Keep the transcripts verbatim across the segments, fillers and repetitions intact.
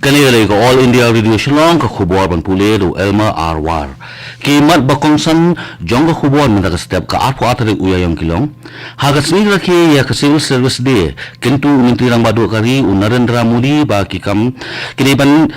Kane ka dei ka All India Radio Shillong, ka khubor ban pule da u Elmer R War. Ki mat ba kongsan jong ka khubor mynta ka step, ka arphew ar tarik u Ïaïong ki long: Ha ka sngi rakhe ïa ka Civil Service Day, kyntu u Myntri Rangbah Duh ka ri u Narendra Modi ba ki kam kine ban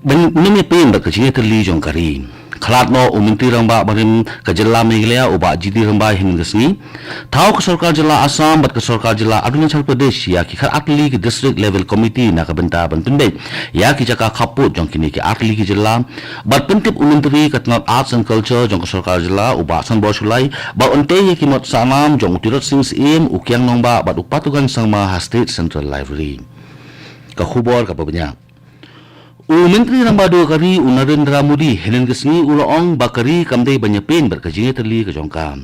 ban nym ïa pyn bad ka jingïatylli jong ka ri. Khlad noh u Myntri Rangbah barim ka jylla Meghalaya u Bah G D Rymbai hynnin ka sngi. Thaw ka sorkar jylla Assam bad ka sorkar jylla Arunachal Pradesh ïa ki khatar tylli ki District Level Committee na ka bynta ban pynbeit ïa ki jaka khappud jong kine ki artylli ki jylla. Bad pyntip u Myntri ka tnat Arts and Culture jong ka sorkar jylla u Bah Sanbor Shullai ba un tei ïa ki mot sahnam jong u Tirot Sing Syiem, u Kiang Nangbah bad u Patugan Sangma ha State Central Library. Ka khubor kaba bniah. U Myntri Rangbah Duh ka ri u Narendra Modi hynnin ka sngi u la ong ba ka ri kam dei ban ïa pyn bad ka jingïatylli ka jong ka.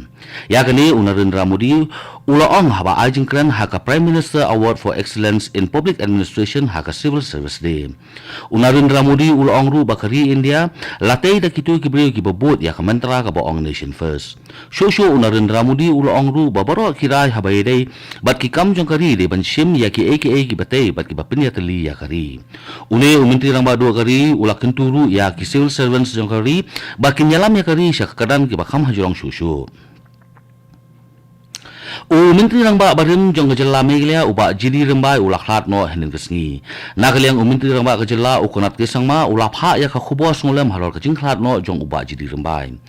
Ïa kane u Narendra Modi u la ong haba ai jingkren ha ka Prime Minister Award for Excellence in Public Administration ha ka Civil Service Day. U Narendra Modi u la ong ruh ba ka ri India la tei da kito ki briew kiba bud ïa ka mantra kaba ong Nation First. Shuh shuh u Narendra Modi u la ong ruh ba baroh ki rai haba ïadei bad ki kam jong ka ri dei ban shim ïa kiei kiei kiba tei bad kiba pynïatylli ïa ka ri. Une u Myntri Rangbah Duh ka ri u la kyntu ruh ïa ki civil servants jong ka ri ba kin ïalam ïa ka ri sha ka kyrdan kiba kham hajrong shuh shuh. U Myntri Rangbah barim jong ka jylla Meghalaya u Bah G D Rymbai u la khlad noh hynnin ka sngi. Na ka liang u Myntri Rangbah ka jylla u Conrad K Sangma u la phah ïa ka khubor sngewlem halor ka jingkhlad noh jong u Bah G D Rymbai.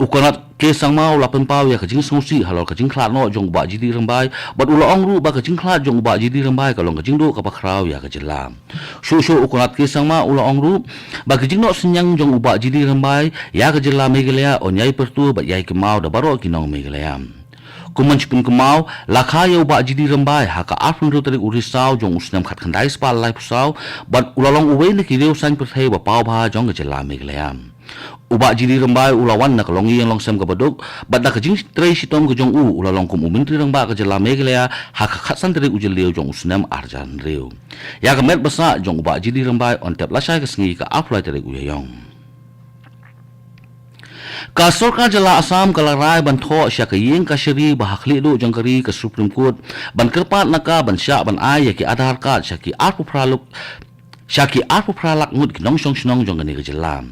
U Conrad K Sangma u la pynpaw ïa ka jingsngewsih halor ka jingkhlad noh jong u Bah G D Rymbai bad u la ong ruh ba ka jingkhlad jong u Bah G D Rymbai ka long ka jingduh kaba khraw ïa ka jylla. Shuh shuh u Conrad K Sangma u la ong ruh ba ka jingnoh synñiang jong u Bah G D Rymbai ïa ka jylla Meghalaya un ïai pyrto bad ïai kynmaw da baroh ki nong Meghalaya. Kum ban shu pynkynmaw, la kha ïa u Bah G D Rymbai ha ka arphew hynriew tarik u Risaw jong u snem khatkhyndai spah laiphew saw bad u la long uwei na ki riew saiñ pyrthei ba paw bha jong ka jylla Meghalaya. U Bah G D Rymbai u la wan na ka longïing longsem kaba duk bad da ka jingtrei shitom ka jong u u la long kum u Myntri Rangbah ka jylla Meghalaya ha ka khatsan tarik u Jylliew jong u snem ar hajar hynriew. Ïa ka met ba sah jong u Bah G D Rymbai yn tep lashai ka sngi, ka arphew lai tarik u Ïaïong. Ka sorkar jylla Assam ka la rai ban thoh sha ka ïing kashari ba ha khlieh duh jong ka ri, ka Supreme Court, ban kyrpad na ka ban shah ban ai ïa ki Aadhaar card sha ki arphew phra lak sha ki arphew phra lak ngut ki nongshong shnong jong kane ka jylla.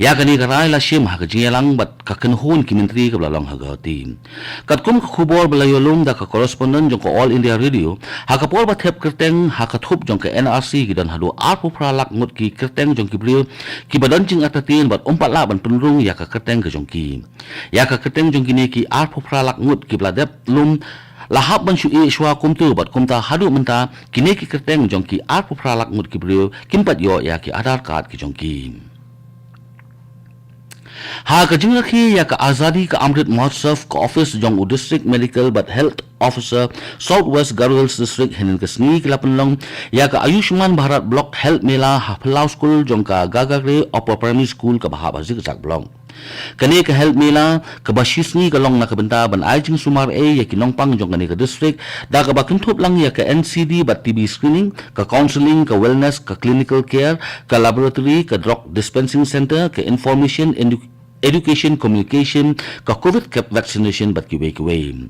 Ïa kane ka rai la shim ha ka jingïalang bad ka kynhun ki myntri kaba la long ha Guwahati. Katkum ka khubor ba la ïoh lum da ka correspondent jong ka All India Radio, ha ka por ba thep kyrteng ha ka thup jong ka N R C ki don haduh arphew phra lak ngut ki kyrteng jong ki briew kiba don jingartatien bad ym pat lah ban pynrung ïa ka kyrteng ka jong ki. Ïa ka kyrteng jong kine ki arphew phra lak ngut kiba la dep lum la hap ban shu ïeh shuwa kumto bad kumta haduh mynta kine ki kyrteng jong ki arphew phra lak ngut ki briew kim pat ïoh ïa ki Aadhaar card ki jong ki. Ha ka jingrakhe ïa ka Azadi ka Amrit Mahotsav, ka office jong u District Medical bad Health Officer South West Garo Hills District hynnin ka sngi ki la pynlong ïa ka Ayushman Bharat Block Health Mela ha phyllaw skul jong ka Gagagre Upper Primary School kaba hap ha Zikzak Block. Kane ka Health Mela kaba shi sngi ka long na ka bynta ban ai jingsumar ei ïa ki nongpang jong kane ka district, da kaba kynthup lang ïa ka N C D bad T B screening, ka counselling, ka wellness, ka clinical care, ka laboratory, ka drug dispensing center, ka information, edu- education, communication, ka covid cap vaccination bad kiwei kiwei.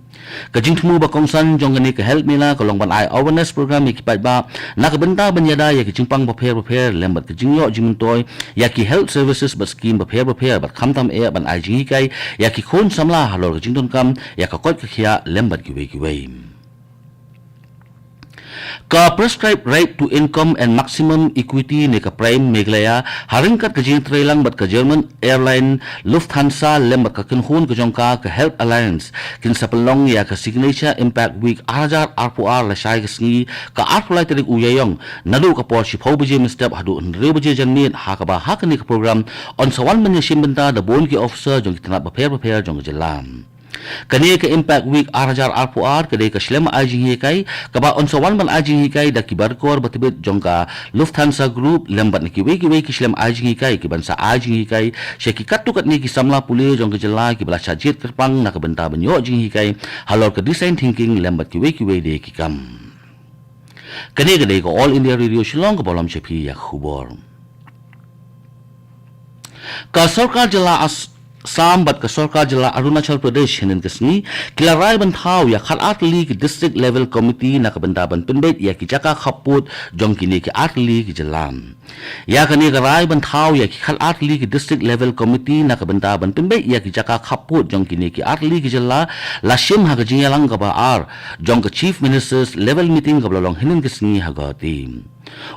Ka jingthmu ba kongsan jong kane ka Health Mela ka long ban ai awareness program ïa ki paidbah na ka bynta ban ïada ïa ki jingpang bapher bapher lem bad ka jingïoh jingmyntoi ïa ki health services bad scheme bapher bapher bad khamtam eh ban ai jinghikai ïa ki khun samla halor ka jingdonkam ïa ka koit ka khiah lem bad kiwei kiwei. Ka Prescribed Right to Income and Maximum Equity ne ka Prime Meghalaya, ha ryngkat ka jingtreilang bad ka German airline Lufthansa lem bad ka kynhun ka jong ka, ka Health Alliance, kin sa pynlong ïa ka Signature Impact Week ar hajar arphew ar lashai ka sngi, ka arphew lai tarik u Ïaïong, naduh ka por shiphew baje mynstep haduh hynriew baje janmiet, ha kaba ha kane ka program yn sa wan ban ïashim bynta da bun ki officer jong ki tnat bapher bapher jong ka jylla. Kane ka Impact Week ar hajar arphew ar ka dei ka shlem ai jinghikai kaba yn sa wan ban ai jinghikai da ki baroh ba tbit jong ka Lufthansa Group lem bad na kiwei kiwei ki shlem ai jinghikai kiban sa ai jinghikai sha ki katto katne ki samla pule jong ka jylla kiba la shah jied kyrpang na ka bynta ban ïoh jinghikai halor ka design thinking lem bad kiwei kiwei de ki kam. Kane ka dei ka All India Radio Shillong kaba lam sha phi ïa ka khubor. Ka sorkar jylla As- Assam bad ka sorkar jylla Arunachal Pradesh hynnin ka sngi ki la rai ban thaw ïa khatar tylli ki District Level Committee na ka bynta ban pynbeit ïa ki jaka khappud jong kine ki ar tylli ki jylla. Ïa kane ka rai ban thaw ïa ki khatar tylli ki District Level Committee na ka bynta ban pynbeit ïa ki jaka khappud jong kine ki ar tylli ki jylla la shim ha ka jingïalang kaba ar jong ka Chief Ministers Level Meeting kaba la long hynnin ka sngi ha Guwahati.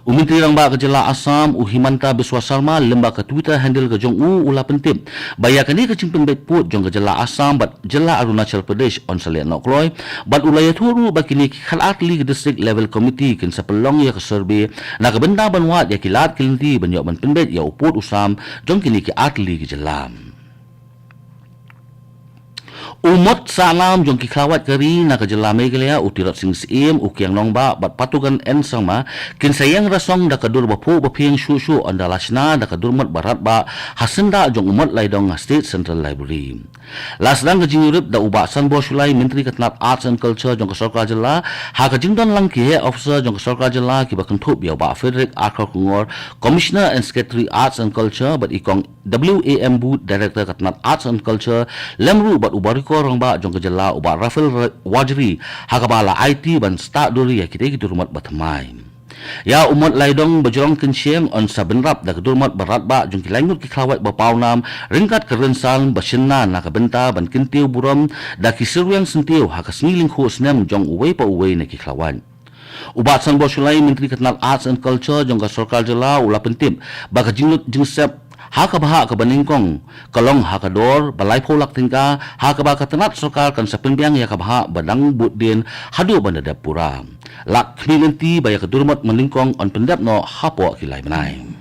U Myntri Rangbah ka jylla Assam, u Himanta Biswa Sarma, lyngba ka Twitter handle ka jong u, u la pyntip ba ïa kane ka jingpynbeit pud jong ka jylla Assam bad jylla Arunachal Pradesh yn sa leh noh kloi, bad u la ïathuh ruh ba kine ki khatar tylli ki District Level Committee kin sa pynlong ïa ka survey na ka bynta ban wad ïa ki lad ki lynti ban ïoh ban pynbeit ïa u pud u sam jong kine ki ar tylli ki jylla. U mot sahnam jong ki khlawait ka ri na ka jylla Meghalaya, u Tirot Sing Syiem, u Kiang Nangbah bad Patugan N Sangma, kin sa ïeng rasong da ka dur baphuh baphieng shuh shuh ynda la shna da ka dur mot ba radbah ha syndah jong u mot laidong ha State Central Library. La sdang ka jingïarap da u Bah Sanbor Shullai, Myntri ka tnat Arts and Culture jong ka sorkar jylla, ha ka jingdon lang ki heh officer jong ka sorkar jylla kiba kynthup ïa u Bah Frederick Arkhor Kongor, Commissioner and Secretary Arts and Culture, bad i Kong W A M Booth, Director ka tnat Arts and Culture, lem ruh bad u Barikor Rangbah jong ka jylla u Bah Raphael Ra-, Warjri, ha kaba la aiti ban stad dur ïa kitei ki dur mot ba thymmai. Ïa u mot laidong bajrong kynsheng yn sa bynrap da ka dur mot ba radbah jong ki laingut ki khlawait ba pawnam ryngkat ka rynsan ba shynna na ka bynta ban kyntiew burom da ki syrwiang syntiew ha ka sngi lyngkhuh snem jong uwei pa uwei na ki khlawait. U Bah Sanbor Shullai, Myntri ka tnat Arts and Culture jong ka sorkar jylla, u la pyntip ba ka jinglut jingsep ha ka bhah kaba nyngkong ka long ha ka dor ba laiphew lak tyngka, ha kaba ka tnat sorkar kan sa pynbiang ïa ka bhah ba dang bud dien haduh ban da dep pura. La khmih lynti ba ïa ka dur mot ba nyngkong yn pyndep noh hapoh ki lai bnai.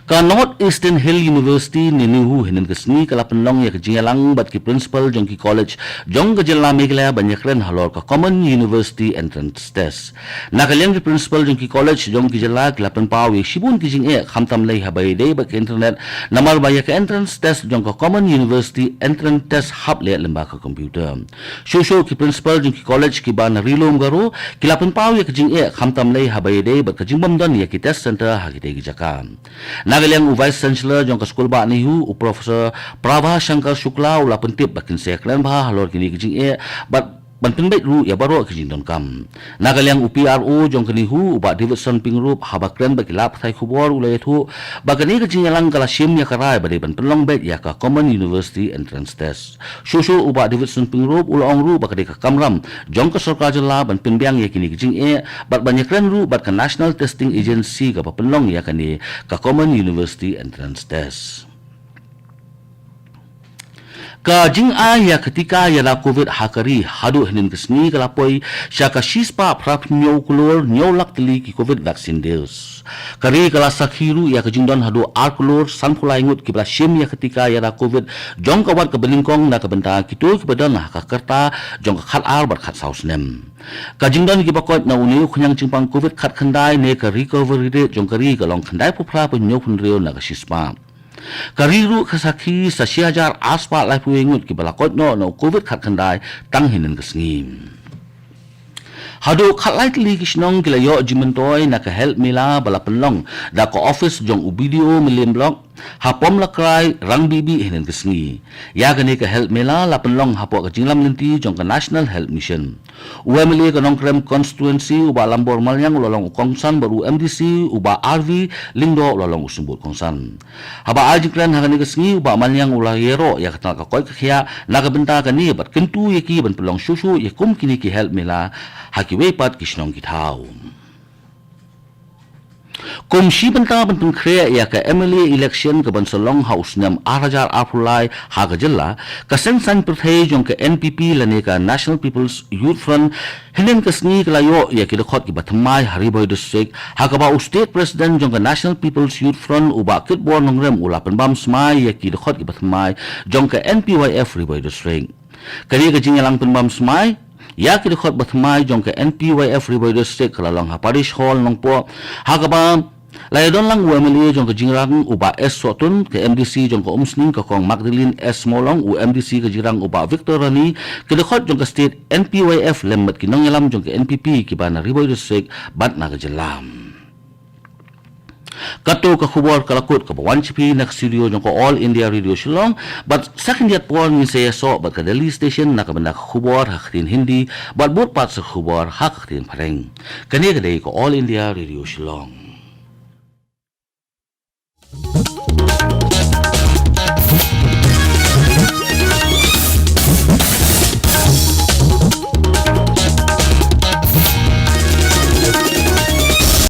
Ka North Eastern Hill University ne NEHU hynnin ka sngi ka la pynlong ïa ka jingïalang bad ki principal jong ki college jong ka jylla Meghalaya ban ïakren halor ka Common University Entrance Test. Na ka liang ki principal jong ki college jong ki jylla ki la pynpaw ïa shibun ki jingeh, khamtam lei haba ïadei bad ka internet, namar ba ïa ka entrance test jong ka Common University Entrance Test hap leh lyngba ka computer. Shuh shuh ki principal jong ki college kiba na Ri-lum Garo ki la pynpaw ïa ka jingeh, khamtam lei haba ïadei bad ka jingbym don ïa ki test centre ha kitei ki jaka. Na ka liang u Vice Chancellor jong ka skul bah NEHU, u Professor Prabha Shankar Shukla, u la pyntip ba kin sa ïakren bha halor kine ki jingeh bad ban pynbeit ruh ïa baroh ki jingdonkam. Na ka liang u P R O jong ka NEHU, u Bah Davidson Pyngrope, haba kren bad ki lad pathai khubor u la ïathuh ba kane ka jingïalang ka la shim ïa ka rai ba dei ban pynlong beit ïa ka Common University Entrance Test. Shuh shuh u Bah Davidson Pyngrope u la ong ruh ba ka dei ka kamram jong ka sorkar jylla ban pynbiang ïa kine ki jingeh bad ban ïakren ruh bad ka National Testing Agency kaba pynlong ïa kane ka Common University Entrance Test. Ka jingai ïa ka tika ïada Covid ha ka ri haduh hynnin ka sngi ka la poi sha ka shispah phra phew hynñiew klur hynñiew lak tylli ki Covid vaccine dose. Ka ri ka la sakhi ruh ïa ka jingdon haduh ar klur sanphew lai ngut kiba la shim ïa ka tika ïada Covid jong ka wat kaba nyngkong na ka bynta kito kiba don ha ka rta jong ka khatar bad khatsaw snem. Ka jingdon kiba koit na une u khñiang jingpang Covid khatkhyndai ne ka recovery rate jong ka ri ka long khyndai phew phra point hynñiew phew hynriew na ka shispah. Ka ri ruh ka sakhi sa shi hajar arspah laiphew wei ngut kiba la koit noh na u Covid khatkhyndai tang hynnin ka sngi. Haduh khatlai tylli ki shnong ki la ïoh jingmyntoi na ka Health Mela ba la pynlong da ka office jong u B D O Mylliem Block ha Pom Lakrai, Rangbibi hynnin ka sngi. Ïa kane ka Health Mela la pynlong hapoh ka jinglam lynti jong ka National Health Mission. U M L A ka Nongkrem constituency u Bah Lambor Maliang u la long u kongsan bad u M D C u Bah R V Lyngdoh u la long u symbud kongsan. Haba ai jingkren ha kane ka sngi u Bah Maliang u la ïaroh ïa ka tnat ka koit ka khiah na ka bynta kane bad kyntu ïa ki ban pynlong shuh shuh ïa kum kine ki Health Mela ha kiwei pat ki shnong ki thaw. Kum shi bynta ban pynkhreh ïa ka M L A election kaban sa long ha u snem ar hajar arphew lai ha ka jylla, ka seng saiñ pyrthei jong ka N P P lane ka National People's Youth Front hynnin ka sngi ka la ïoh ïa ki dkhot kiba thymmai ha Ri Bhoi District, ha kaba u State President jong ka National People's Youth Front u Bah Kitbor Nongrum u la pynbam smai ïa ki dkhot kiba thymmai jong ka N P Y F Ri Bhoi District. Kane ka jingïalang pynbam smai ïa ki dkhot ba thymmai jong ka N P Y F Ri Bhoi District ka la long ha Parish Hall Nongpoh, ha kaba la ïadon lang u M L A jong ka Jingïarang u Bah S Sohtun, ka M D C jong ka Umsning ka Kong Magdalene S Mawlong, u M D C ka Jingïarang u Bah Victor Rani, ki dkhot jong ka State N P Y F lem bad ki nongïalam jong ka N P P kiba na Ri Bhoi District bad na ka jylla. Kato ka khubor ka la kut kaba wan sha phi na ka studio jong ka All India Radio Shillong, bad sa khyndiat por ngin sa ïasoh bad ka Delhi Station na ka bynta ka khubor ha ka ktien Hindi, bad bud pat sa ka khubor ha ka ktien Phareng. Kane ka dei ka All India Radio Shillong.